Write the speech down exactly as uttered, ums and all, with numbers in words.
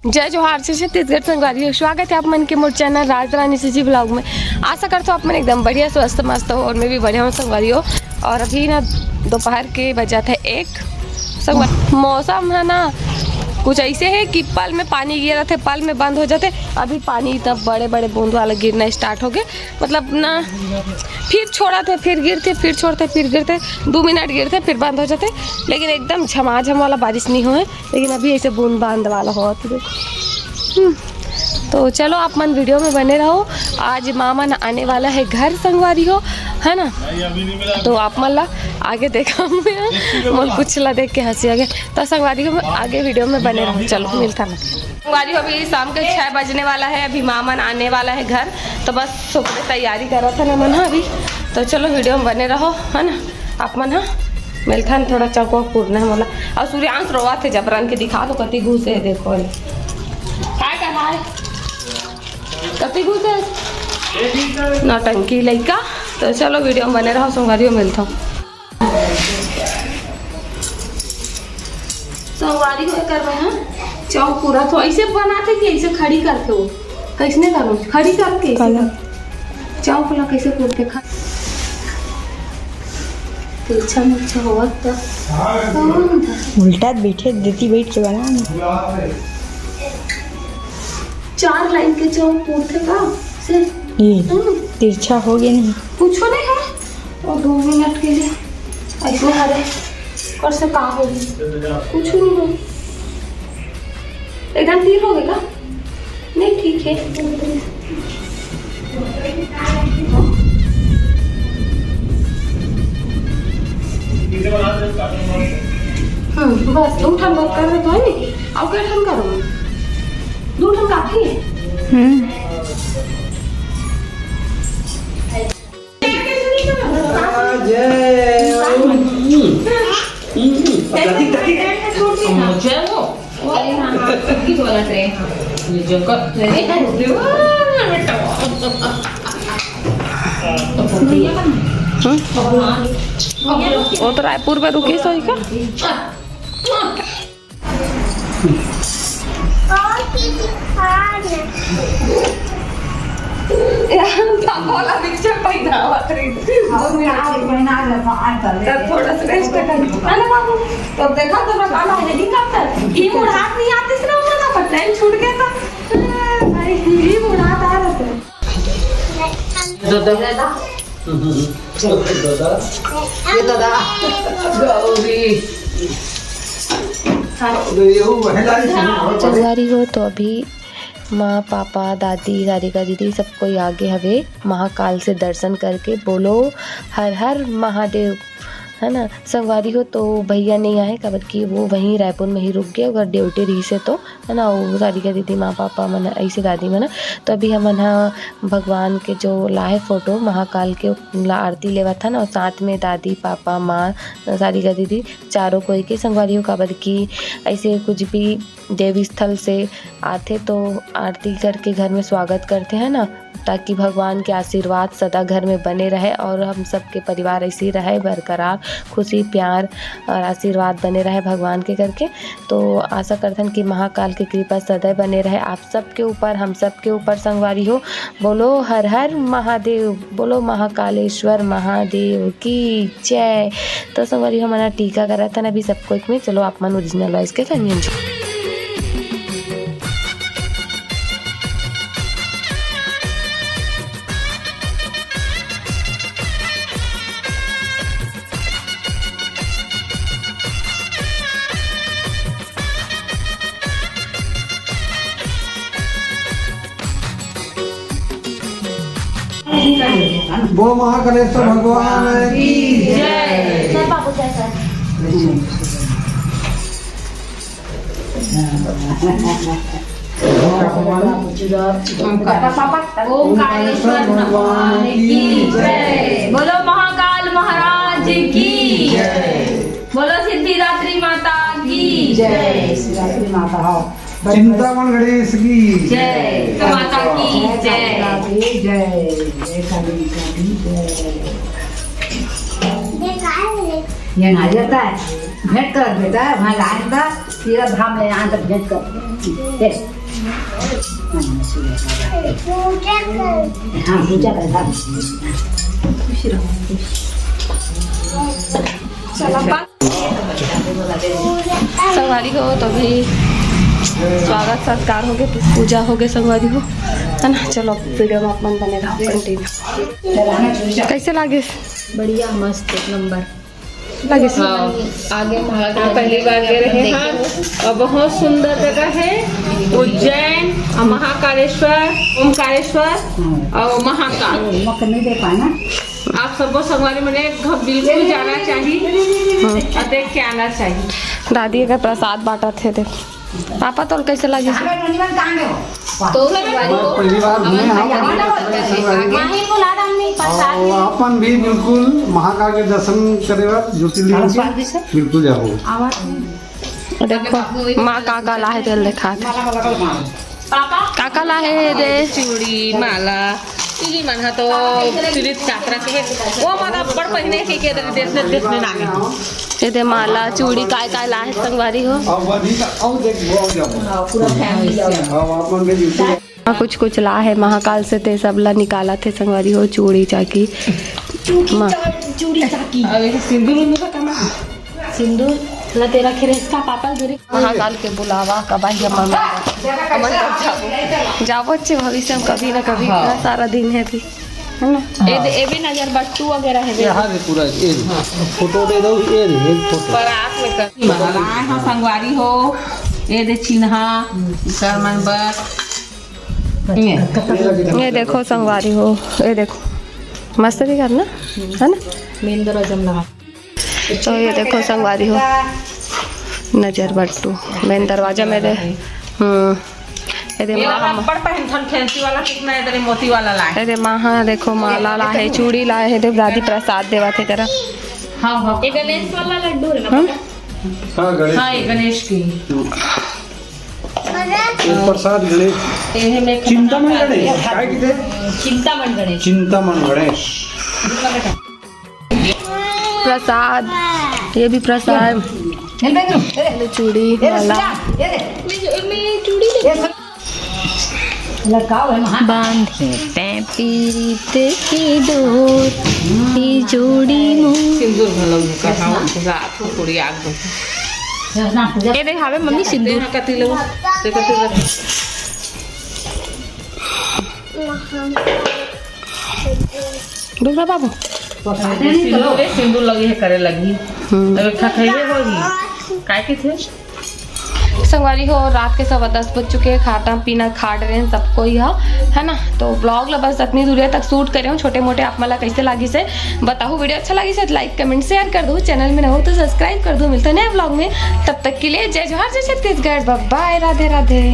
जय जोहार, जय छत्तीसगढ़ संगवारी हो। स्वागत है आप मन के मोर चैनल राज रानी सीजी ब्लॉग में। आशा करथो आप मन एकदम बढ़िया, स्वस्थ, मस्त हो और मैं भी बढ़िया हूँ संगवारी हो। और अभी ना दोपहर के बजत है एक। संगवारी, मौसम है ना कुछ ऐसे है कि पल में पानी गिरत है, पल में बंद हो जाते। अभी पानी इतना बड़े बड़े बूंद वाला गिरना स्टार्ट हो गए, मतलब ना फिर छोड़त है, फिर गिरते, फिर छोड़ते, फिर गिरते, दो मिनट गिरते, फिर बंद हो जाते, लेकिन एकदम झमाझम वाला बारिश नहीं होए। लेकिन अभी ऐसे बूंद बांद वाला होत हे। हम्म, तो चलो आप मन वीडियो में बने रहो। आज मामा न आने वाला है घर संगवारी हो, है ना? तो आप मन ला आगे देखा मोर कुछ ला देख के हंसी आ गया। तो संगवारी हो आगे वीडियो में बने रहो। चलो मिलता ना संगवारी हो। अभी शाम के छः बजने वाला है, अभी मामा न आने वाला है घर, तो बस सुबह तैयारी करत है ना मन ह अभी। तो चलो वीडियो में बने रहो, है ना? आप मन ह मिलथन, थोड़ा चौक वौक पूरना है मोला। और सूर्यांश रोवत हे जबरन के, दिखा दो कति घुसे हे, देखो ले। हाय कर हाय। कति घुसे हे? नौटंकी लइका। तो चलो वीडियो में बने रहो, संगवारी हो मिलथो। संगवारी हो कर रहे हैं चौक पूरा, तो ऐसे बनाते कि ऐसे खड़ी करके हो, कैसने करो, खड़ी करके ऐसे काला। करो। चौक ला कैसे पूरते खा। तिरछा मुरछा होवत त उल्टा बैठे देती, बैठ के बना ना। चार लाइन के चौक पूरते का से ये हम्म। तिरछा हो गया नहीं। कुछो नहीं है। और दो मिनट के लिए ऐसे हरे कर से का हो गया? कुछ नहीं हो। एकदम तीर हो गया का? नहीं, ठीक है। हम्म, बस दो ठन बहुत कर रहे तो है नहीं, और क्या ठन करो? दो ठन काफी है। हम्म। मुझे वो, वो, हाँ, हाँ, ये जो वाला ट्रे, हाँ। ये जो का, ट्रे, हाँ, बेटा। वो तो रायपुर में रुकी सोई का। पापा वाला पिक्चर पहिनावत रही। और मैं आज पहिना लेता, आज चले। तब थोड़ा सा रेस्ट कर। है ना बाबू? तो देखा तो मैं काला हेलीकॉप्टर। ई मुड़ हाथ नहीं आते से ना, उन्होंने तो ट्रेन छूट गया था। ए भाई, ई मुड़ हाथ आ रहा था। दादा। दादा। ये दादा। गौरी। अरे, ये वो महिला ही शुरू हो पड़े। संगवारी हो तो अभी माँ, पापा, दादी, सारिका दीदी सब कोई आगे हवे महाकाल से दर्शन करके। बोलो हर हर महादेव, है ना संगवारी हो। तो भैया नहीं आए, काबर कि वो वहीं रायपुर में ही रुक गए, अगर ड्यूटी रही से तो, है ना, वो सारिका दीदी, माँ, पापा मन, ऐसे दादी मन। तो अभी हमन ह भगवान के जो लाहे फोटो महाकाल के, ला आरती लेवत हन, और साथ में दादी, पापा, माँ, सारिका दीदी, चारों कोई के संगवारी हो, काबर कि ऐसे कुछ भी देवी स्थल से आथे तो आरती करके घर में स्वागत करथे, है ना, ताकि भगवान के आशीर्वाद सदा घर में बने रहे और हम सबके परिवार ऐसे ही रहे बरकरार, खुशी, प्यार और आशीर्वाद बने रहे भगवान के करके। तो आशा करथन कि महाकाल के कृपा सदा बने रहे आप सबके ऊपर, हम सबके ऊपर संगवारी हो। बोलो हर हर महादेव, बोलो महाकालेश्वर महादेव की जय। तो संगवारी हो, हमन टीका करत हन अभी सबको एक में। चलो आप मन ओरिजिनल वॉइस के सुनिए। बोल महाकालेश्वर भगवान की जय। ओंकारेश्वर भगवान की जय। बोलो महाकाल महाराज की। बोलो सिद्धिदात्री माता की। जय सिद्धिदात्री माता हो। चिंतामन गणेश की। जय माता की जय। जय, जय काली माता की जय। ये ना जाता है। भेंट कर बेटा, वहाँ लाइन का तीरथ धाम ले, यहाँ तक भेंट कर। देख। हाँ, पूजा कर, हाँ। संगवारी हो, तो अभी स्वागत सत्कार हो गे, पूजा हो गे संगवारी हो, है ना। चलो, वीडियो में अपन बने रहो, कंटिन्यू। कैसे लागे? बढ़िया, मस्त, एक नंबर। लागे से? हाँ, आगे महाकाल हाँ, पहली बार गए रहे हैं और बहुत सुंदर जगह है। उज्जैन और महाकालेश्वर, ओमकारेश्वर और महाकाल। मौका नहीं दे पाना। आप सबको संगवारी मन एक घ-, बिल्कुल जाना चाहिए और देख के आना चाहिए। दादी का प्रसाद बांटत हे, देख। पापा, तोल कैसे लागे? तो मैं पहली बार घूमे हंव। माही बुला रहा हमने प्रसाद और में। अपन भी बिल्कुल महाकाल के दर्शन करे बर ज्योतिर्लिंग के बिल्कुल जाबो। देखो, माँ का का लाहे तेल देखा। पापा, का का लाहे दे? चूड़ी, माला, इही मन ह तो तीर्थ यात्रा के हे। वो मन अब्बड़ पहिने के, के दे, देखने, देखने ना आए। ये दे माला, चूड़ी, काय काय लाहे संगवारी हो। अब वही का, अब देख, वो हो जाओ। हाँ, पूरा फैमिली आओ। अब अपन के YouTube हाँ, कुछ कुछ लाहे महाकाल से, ते सब ला निकालत हे संगवारी हो, चूड़ी चाकी। चूड़ी माँ। चा-, चूड़ी चाकी। अब ये सिंदूर उंदूर का काम है? सिंदूर ला तेरा खेरेस का पापा धरे। महाकाल के बुलावा कब आई हमर मन? हमन कब जाबो? जाबो अच्छे भविष्य में कभी ना कभी, हाँ। इतना सारा दिन है अभी, है ना? हाँ। ए दे, ए भी नजर बट्टू वगैरह है, ये हाँ रे, पूरा ये रे। फोटो दे दो, ये रे, ये फोटो। बारात में कर। आए हो संगवारी हो, ये दे चिन्हा, कर मन बर। ये। ये देखो संगवारी हो, ये देखो मस्त दिखत ना, है ना? मेन दरवाजा में लगा। तो ये देखो संगवारी हो, नजर बट्टू मेन दरवाजा में दे। हम्म, ये दे ये माँ वाला हम बड़ पहन थन फैंसी वाला, कितना इधर मोती वाला लाए। ये दे माँ, हाँ, देखो माला लाहे, चूड़ी लाहे, ये दे दादी प्रसाद देवत हे तेरा। हाँ, हाँ। ये गणेश वाला लड्डू है ना? हम्म? हाँ, गणेश। हाँ, ये गणेश की। ये प्रसाद गणेश। ये है मैं चिंतामन गणेश, काय किथे? चिंतामन गणेश। चिंतामन गणेश। प्रसाद, ये भी प्रसाद। चूड़ी, माला। बांधे तैं पीरित के डोर, ई जोड़ी मोर। सिंदूर घलो कहाओ, रात को पूरी आग दो। ये देखावे मम्मी सिंदूर। कति लो, ते कति लो। रुक ना बाबू। सिंदूर, सिंदूर लगी है, करे लगी। हम्म। अब एक ठा खइबे होही। काय किथे? संगवारी हो, रात के सवा दस बज चुके हैं, खाना पीना खा डरे हैं सब कोई ह, है ना। तो vlog ला बस अतनी दूरिया तक shoot करे हूँ, छोटे मोटे। आप मन ला कैसे लागिस हे बताहू, video अच्छा लागिस हे तो like comment share कर दो, channel में नवा हो तो subscribe कर दो। मिलते हैं नए vlog में, तब तक के लिए जय जोहार, जय छत्तीसगढ़, bye bye, राधे राधे।